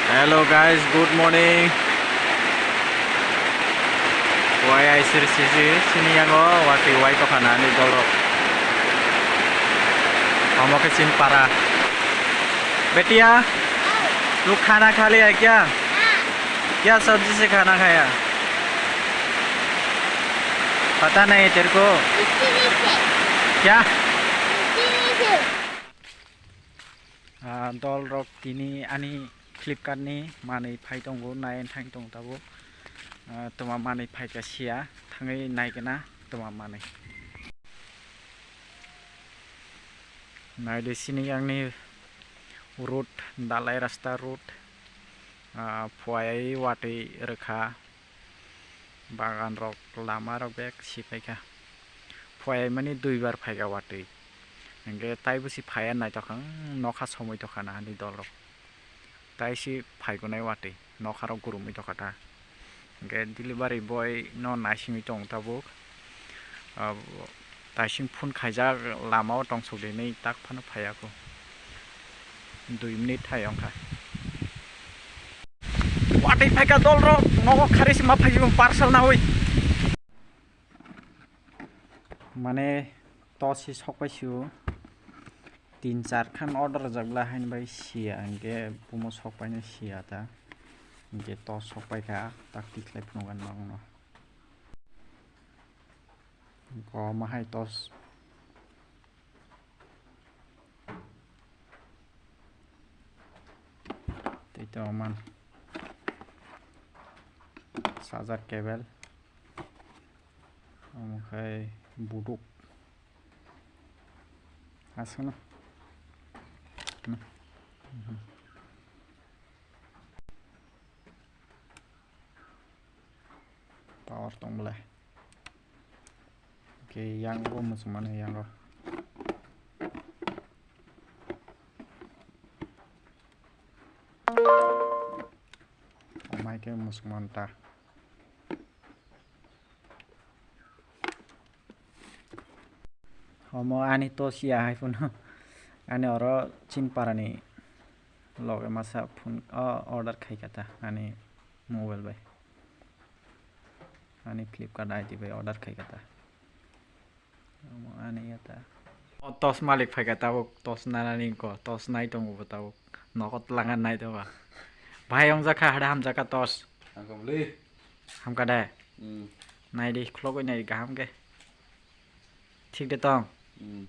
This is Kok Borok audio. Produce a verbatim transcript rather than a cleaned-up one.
Hello guys, good morning. Wai aisir sisi sini yango wati wai tokha na ni dolrok. Omo khe chini para. Betiya, tu khana kha liya kya? Kya sabji se khana khaya? Pata nahi tere ko? Kya? Ah, dolrok tini ani Flipkart ni manwi phai tongo, nai thang tong tabuk. Ah, toma manwi phaikha siya, thangwi naikhe na toma manwi. Naidi sini yang ni road, dalai rasta road, ah, phuai watwi rwkha. Bagan rok, lama rok bek si phaikha. Phuaimani duibar phaikha watwi. Hingke taibo si phaiya naitokha, wng nokha somoi tokha na hani dolrok. Tai si phaigonai watwi, nokha rok gurumui tokha ta. Hingke delivery boy no naisingwi tong tabuk. Abo taising phone khaijak, lama o tongsok di hinwi tak phano phaiya kho. Dui minute hai wngkha. Watwi phaikha dolrok, nogo khari se ma phai parcel nawi. Mane to si sokpai sio. Tin char khan order rwjak bla haini bai siya, hingke bumo sokpai no siya ta. Hingke to sokpai kha, tak tikhlai phunukha nokno. Ko ma hai tos. Tei to man. Charger cable. Omo khai buduk. Aswkno. Power tong bwle. Oke, yang bo muchung mano yang o. Mai ke muchung mano ta. Omo ani to siya hai phano. Ani oro chin parani loge masa phone o order khai kha ta ani mobile bai. Ani Flipkart I D bai order khai kha ta. Omo ani ya ta. O tos malik phai kha tabuk, tos nanani ko, tos nai tongo bo tabuk. Nogo twlangna nai tongo. Bhai, wngjak kha hada hamjak kha tos. Hamkha bwle. Hamkha de? Hmm. Nai di, khulogwi nai di kaham khe. Thik de tong? Hmm.